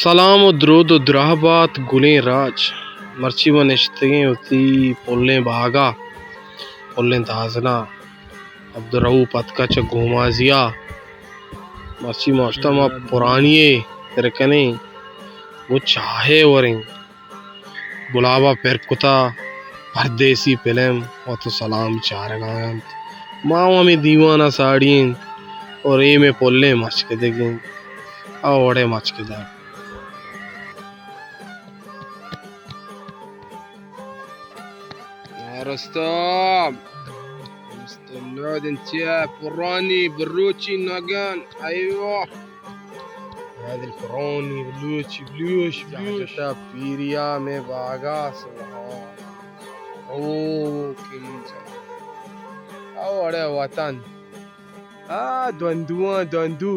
سلام و درود و دراہ بات گلیں راج۔ مرچی ما نشتگیں وتی پلیں باگا، پلیں دازنا۔ عبدالرؤف اتکا چہ گومازیا۔ مرچی ما اشتا ما پرانی ء پر کنیں، گوں چاہے وریں۔ گلابا پر کتا، پردیسی فلم وت سلام چارگا انت۔ ما و ہمیں دیوانا ساڑی انت اور اے میں پلیں مچکدگ انت۔ او وڑے مچکدگ۔ رستم، رستم نادن چیا پرانی بروچی نگن۔ ایوہ۔ عادل پرانی بلوچی، بلوچ، بلوچ۔ جتا پیریا میں باگا سبحان۔ او کیجا۔ او اڑے وطن۔ آ، دندواں، دندو۔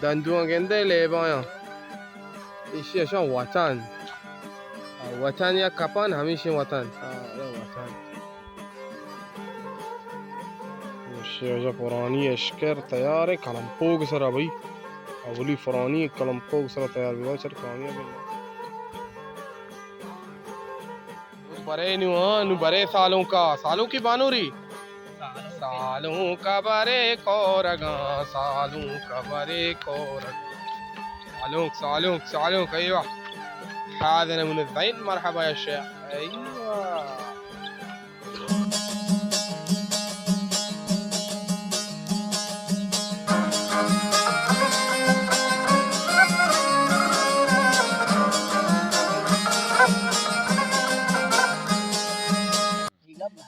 دندواں گندے لیبایاں۔ ایشی اشاں وطن۔ آ، وطن یا کپن، ہمیشی وطن۔ آ، اے وطن۔ ایشی اجا پرانی اشکر تیار ہے، کلمپوگ سرا بھائی۔ اولی پرانی کلمپوگ سرا تیار بھی، بھائی، سر کامیاب ہے۔ برے نوں، ہاں، نوں برے سالونکا، سالونکی بانوری۔ سالونکا برے کورگاں، سالونکا برے کورگاں۔ سالونک، سالونک، سالونک، ایوہ۔ حاضر من الزین، مرحبا یا شیخ۔ ایوہ۔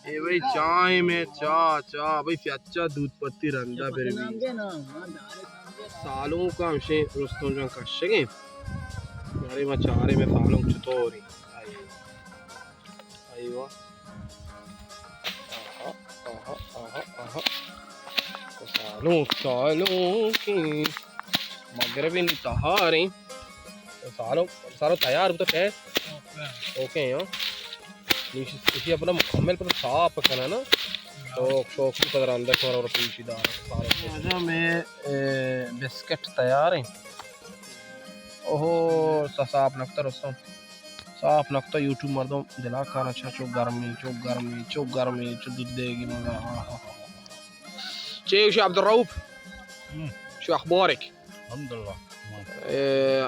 اے بھائی چاہ ایں میں، چاہ، چاہ، بھائی سیاہ چاہ دودھ پتی رندا پر بھی۔ سالونکا ہمشیں رستم جان کشگیں۔ بارے ما چارے میں سالونک چطور ہیں۔ آئیے۔ آئیے واہ۔ آہا، آہا، آہا، آہا۔ سالونک، سالونک۔ مغربی نی تہاریں۔ سالونک، سارو تیار بوتا کہ؟ اوکے۔ اوکے، ہاں۔ نوش، اسی اپنا مکمل پر صاف کرنا نا۔ شوق، شوق کی قدر اندر کمر اور پیچیدہ۔ سالونک۔ اجا میں، اے، بسکٹ تیار ہیں۔ اوہو، سا صاف نکتا رستم۔ صاف نکتا یوٹیوب مردم دلا کارا چا چو گرمی، چو گرمی، چو گرمی، چو دودھ دے گی مزہ۔ آہا۔ چے گوشی عبدالرؤف؟ ہم۔ شو اخبارک؟ الحمدللہ۔ اے،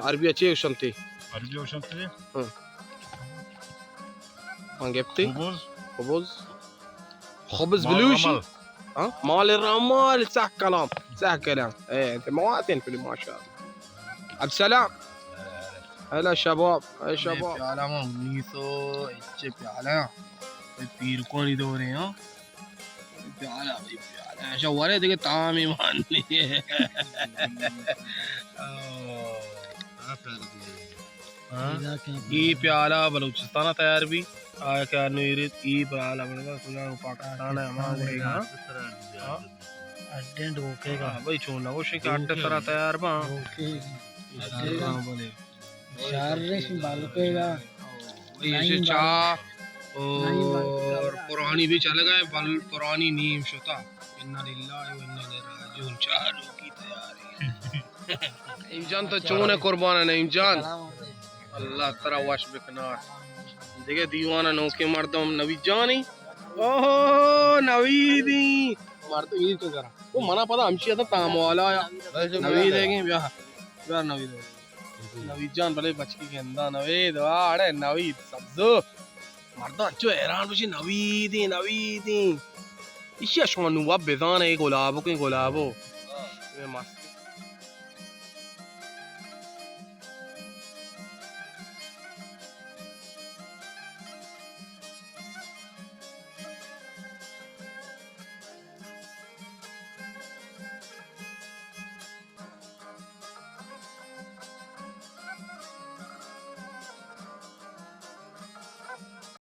عربی چے گوشنتی؟ عربی گوشنتی؟ ہاں۔ من گپتی؟ خبز۔ خبز۔ خبز مال بلوشی؟ رمل۔ ہاں؟ مال رمل، سہ کلام، سہ کلام۔ اے، تے مواتین پلی ماشاءاللہ۔ عبدالسلام۔ ہلا شباب، اے شباب۔ پیالہ ما انیس سو اچ پیالہ۔ اے پیرکونی دورے، ہاں۔ پیالہ، بھائی، پیالہ۔ اچھا، ورے دیگہ تام ایمان نہیں ہے۔ ہاں؟ اے پیالہ بلوچستان تیار بھی، آیا کہ انو ایرت، اے پیالہ بلوچستان ہے، ہما گڑے گا۔ ہاں؟ اڈنٹ اوکے گا۔ ہاں، بھائی، چون نہ گوشے کہ اڈ سرا تیار با۔ اوکے۔ ہاں، بلے۔ شارش بالکے گا۔ ایشی چاہ اور پرانی بھی چل گئے، بل پرانی نیم شتا۔ انا للہ و انا الیہ راجعون۔ چاہ لوکی تیاری۔ نعیم جان تو چون ہے قربان ہے نعیم جان؟ اللہ ترا وش بکنات۔ دیگہ دیوان نوکے مردم نوید جانی۔ اوہ نویدی۔ مردم عید کو کرا۔ وہ منا پتا ہمشی اتا تام والا یا۔ نوید ہے کہ بیا۔ بیا نوید ہے۔ نوید جان بلے بچکی گندا نوید، واہ، اڑے نوید سبزو۔ مردم انچو حیران بشی، نویدیں، نویدیں۔ ایشی ء شما نوں وت بزان ئے، اے گلابکیں گلابو۔